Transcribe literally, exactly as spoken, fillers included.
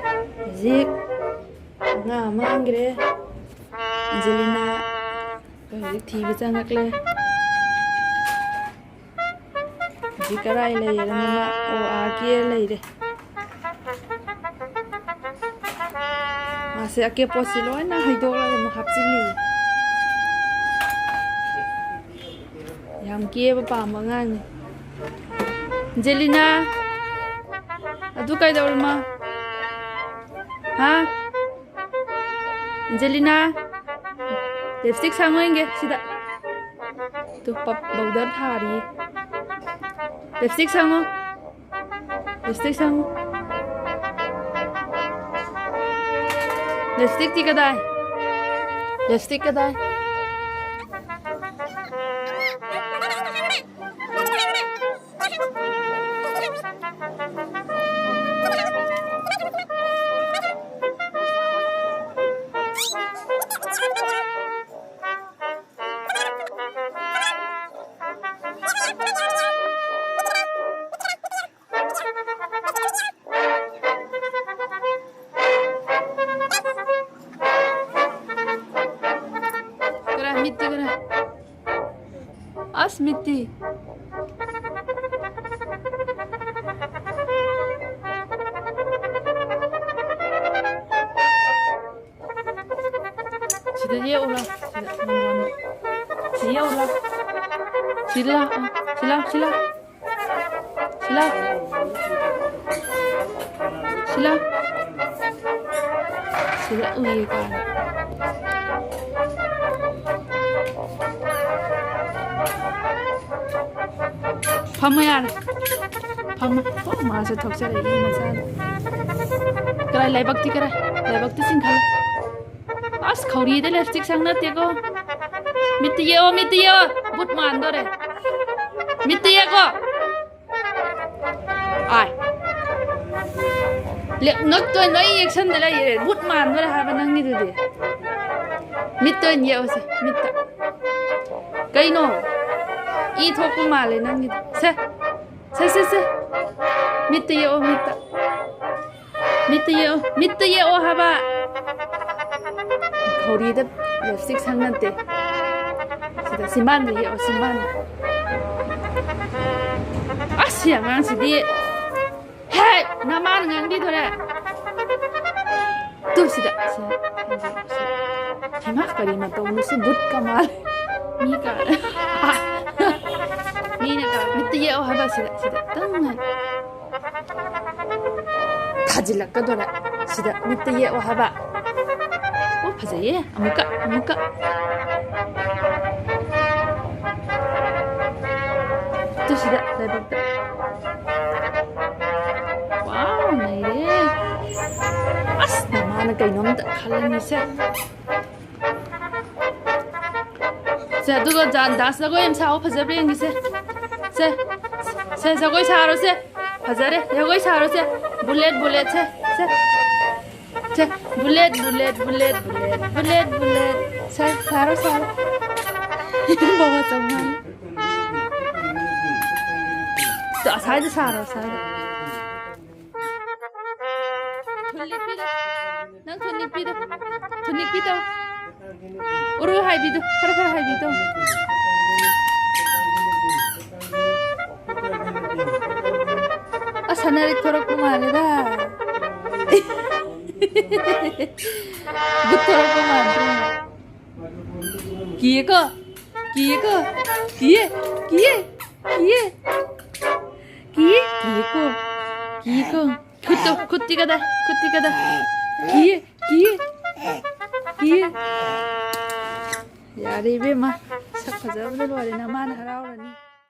ꯍꯧꯖꯤꯛ ꯑꯉꯥꯡ ꯑꯃ ꯍꯪꯈ꯭ꯔꯦ, ꯑꯦꯟꯖꯦꯂꯤꯅꯥ꯫ ꯑꯩꯈꯣꯏ ꯍꯧꯖꯤꯛ ꯊꯤꯕ ꯆꯪꯉꯛꯂꯦ꯫ ꯍꯧꯖꯤꯛ ꯀꯔꯥꯏ ꯂꯩꯔꯅꯤ ꯃꯥ? ꯑꯣ, ꯑꯥ ꯀꯦ ꯂꯩꯔꯦ꯫ ꯃꯥꯁꯦ ꯑꯀꯦ ꯄꯣꯠꯁꯤ ꯂꯣꯏꯅ ꯍꯩꯗꯣꯛꯂꯒ ꯑꯃꯨꯛ ꯍꯥꯞꯆꯤꯜꯂꯤ꯫ ꯌꯥꯝ ꯀꯦꯕ ꯄꯥꯝꯕ ꯑꯉꯥꯡꯅꯤ꯫ ꯑꯦꯟꯖꯦꯂꯤꯅꯥ, ꯑꯗꯨ ꯀꯩꯗꯧꯔꯃꯣ? ꯍꯥ? ꯑꯦꯟꯖꯦꯂꯤꯅꯥ, ꯂꯤꯞꯁꯇꯤꯛ ꯁꯪꯉꯣ ꯌꯦꯡꯒꯦ ꯁꯤꯗ꯫ ꯇꯨ ꯄꯞ ꯄꯥꯎꯗꯔ ꯊꯥꯔꯤ꯫ ꯂꯤꯞꯁꯇꯤꯛ ꯁꯪꯉꯣ꯫ ꯂꯤꯞꯁꯇꯤꯛ ꯁꯪꯉꯨ꯫ ꯂꯤꯞꯁꯇꯤꯛꯇꯤ ꯀꯗꯥꯏ? ꯂꯤꯞꯁꯇꯤꯛ ꯀꯗꯥꯏ? ꯀꯔꯥꯏ ꯃꯤꯠꯇꯤ ꯀꯔꯥꯏ? ꯑꯁ, ꯃꯤꯠꯇꯤ꯫ ꯁꯤꯗ ꯌꯦꯛꯎꯔꯣ? ꯁꯤꯗ, ꯁꯤꯗ ꯌꯦꯛꯎꯔꯣ? ꯁꯤꯗ ꯂꯥꯛꯑꯣ꯫ ꯁꯤ ꯂꯥꯎ, ꯁꯤ ꯂꯥꯎ꯫ ꯁꯤꯂꯥ꯫ ꯁꯤꯂꯥ꯫ ꯁꯤꯂꯥ ꯎꯏꯌꯦ ꯀꯥꯏꯅ꯫ ꯐꯝꯃꯣ ꯌꯥꯔꯦ꯫ ꯐꯝꯃꯣ꯫ ꯑꯣ, ꯃꯥꯁꯨ ꯊꯣꯛꯆꯔꯛꯏ ꯃꯆꯥꯗ꯫ ꯀꯔꯥꯏ ꯂꯥꯏꯕꯛꯇꯤ ꯀꯔꯥꯏ? ꯂꯥꯏꯕꯛꯇꯤ ꯆꯤꯡꯈꯠꯂꯣ꯫ ꯑꯁ, ꯈꯧꯔꯤꯗ ꯂꯤꯞꯁꯇꯤꯛ ꯁꯪ ꯅꯠꯇꯦꯀꯣ꯫ ꯃꯤꯠꯇ ꯌꯦꯛꯑꯣ, ꯃꯤꯠꯇ ꯌꯦꯛꯑꯣ꯫ ꯕꯨꯠ ꯃꯥꯟꯗꯣꯔꯦ꯫ ꯃꯤꯠꯇ ꯌꯦꯛꯑꯣ꯫ ꯑꯥꯏ꯫ ꯂꯦꯞ-, ꯉꯛꯇ ꯑꯣꯏꯅ ꯂꯣꯏ ꯌꯦꯛꯁꯟꯗ ꯂꯩꯔꯦ꯫ ꯕꯨꯠ ꯃꯥꯟꯗꯣꯔꯦ ꯍꯥꯏꯕ ꯅꯪꯒꯤꯗꯨꯗꯤ꯫ ꯃꯤꯠꯇ ꯑꯣꯏꯅ ꯌꯦꯛꯑꯣꯁꯦ, ꯃꯤꯠꯇ꯫ ꯀꯩꯅꯣ? ꯏ ꯊꯣꯛꯄ ꯃꯥꯜꯂꯦ ꯅꯪꯒꯤꯗꯣ꯫ ꯁꯦ꯫ ꯁꯦ, ꯁꯦ, ꯁꯦ꯫ ꯃꯤꯠꯇ ꯌꯦꯛꯑꯣ, ꯃꯤꯠꯇ꯫ ꯃꯤꯠꯇ ꯌꯦꯛꯑꯣ, ꯃꯤꯠꯇ ꯌꯦꯛꯑꯣ ꯍꯥꯏꯕ꯫ ꯈꯧꯔꯤꯗ ꯂꯤꯞꯁꯇꯤꯛ ꯁꯪ ꯅꯠꯇꯦ꯫ ꯁꯤꯗ ꯆꯤꯝꯕꯥꯟꯗ ꯌꯦꯛꯑꯣ, ꯆꯤꯝꯕꯥꯟꯗ꯫ ꯑꯁ, ꯁꯤ ꯑꯉꯥꯡꯁꯤꯗꯤ꯫ ꯍꯦ! ꯅꯃꯥꯅ ꯉꯥꯡꯕꯤꯗꯣꯔꯦ꯫ ꯇꯨ, ꯁꯤꯗ, ꯁꯤꯗ꯫ ꯍꯩꯃꯥ, ꯀꯔꯤ ꯃꯇꯧꯅꯣ ꯁꯤ? ꯕꯨꯠꯀ ꯃꯥꯜꯂꯦ꯫ ꯃꯤ ꯀꯥ-, ꯃꯤꯅ ꯀꯥ-, ꯃꯤꯠꯇ ꯌꯦꯛꯑꯣ ꯍꯥꯏꯕ, ꯁꯤꯗ, ꯁꯤꯗ꯫ ꯇꯪ ꯉꯥꯏ-, ꯊꯥꯖꯤꯜꯂꯛꯀꯗꯣꯔꯦ꯫ ꯁꯤꯗ ꯃꯤꯠꯇ ꯌꯦꯛꯑꯣ ꯍꯥꯏꯕ꯫ ꯑꯣ, ꯐꯖꯩꯌꯦ꯫ ꯑꯃꯨꯛꯀ, ꯑꯃꯨꯛꯀ꯫ ꯇꯨ ꯁꯤꯗ, ꯂꯥꯏꯕꯛꯇ꯫ ꯋꯥꯎ, ꯅꯩꯔꯦ꯫ ꯑꯁ, ꯅꯃꯥꯅ ꯀꯩꯅꯣꯝꯇ ꯈꯜꯂꯅꯤꯁꯦ꯫ ꯁꯦ, ꯑꯗꯨꯒ ꯖꯥ-, ꯗꯥꯟꯁ ꯖꯒꯣꯏ ꯑꯃ ꯁꯥꯑꯣ, ꯐꯖꯕ꯭ꯔꯥ ꯌꯦꯡꯒꯦꯁꯦ꯫ ꯁꯦ, ꯁꯦ, ꯖꯒꯣꯏ ꯁꯥꯔꯣꯁꯦ꯫ ꯐꯖꯔꯦ, ꯖꯒꯣꯏ ꯁꯥꯔꯣꯁꯦ꯫ ꯕꯨꯂꯦꯠ, ꯕꯨꯂꯦꯠ, ꯁꯦ, ꯁꯦ꯫ ꯁꯦ, ꯕꯨꯂꯦꯠ, ꯕꯨꯂꯦꯠ, ꯕꯨꯂꯦꯠ, ꯕꯨꯂꯦꯠ, ꯕꯨꯂꯦꯠ, ꯕꯨꯂꯦꯠ꯫ ꯁꯦ, ꯁꯥꯔꯣ, ꯁꯥꯔꯣ꯫ ꯕꯕꯥ ꯆꯥꯝꯃꯉꯥ꯫ ꯇꯣ, ꯑꯁꯥꯏꯗ ꯁꯥꯔꯣ, ꯑꯁꯥꯏꯗ꯫ ꯊꯨꯟ ꯂꯤꯛꯄꯤꯗꯣ꯫ ꯅꯪ ꯊꯨꯟ ꯂꯤꯛꯄꯤꯗꯣ꯫ ꯊꯨꯟ ꯂꯤꯛꯄꯤ ꯇꯧ꯫ ꯎꯔꯨ ꯍꯥꯏꯕꯤꯗꯣ꯫ ꯈꯔ ꯈꯔ ꯍꯥꯏꯕꯤ ꯇꯧ꯫ ꯑꯁ, ꯁꯅꯔꯤꯛ ꯊꯣꯔꯛꯄ ꯃꯥꯜꯂꯦꯗ꯫ ꯕꯨꯠ ꯊꯣꯔꯛꯄ ꯃꯥꯟꯗ꯭ꯔꯣ? ꯀꯤꯌꯦꯀꯣ? ꯀꯤꯌꯦꯀꯣ? ꯀꯤꯌꯦ? ꯀꯤꯌꯦ? ꯀꯤꯌꯦ? ꯀꯤꯌꯦ? ꯀꯤꯌꯦꯀꯣ? ꯀꯤꯌꯦꯀꯣ? ꯈꯨꯠꯇꯣ, ꯈꯨꯠꯇꯤ ꯀꯗꯥꯏ? ꯈꯨꯠꯇꯤ ꯀꯗꯥꯏ? ꯀꯤꯌꯦ? ꯀꯤꯌꯦ? ꯀꯤꯌꯦ? ꯌꯥꯔꯦ ꯏꯕꯦꯝꯃ, ꯁꯛ ꯐꯖꯕꯅ ꯂꯣꯏꯔꯦ, ꯅꯃꯥꯅ ꯍꯔꯥꯎꯔꯅꯤ꯫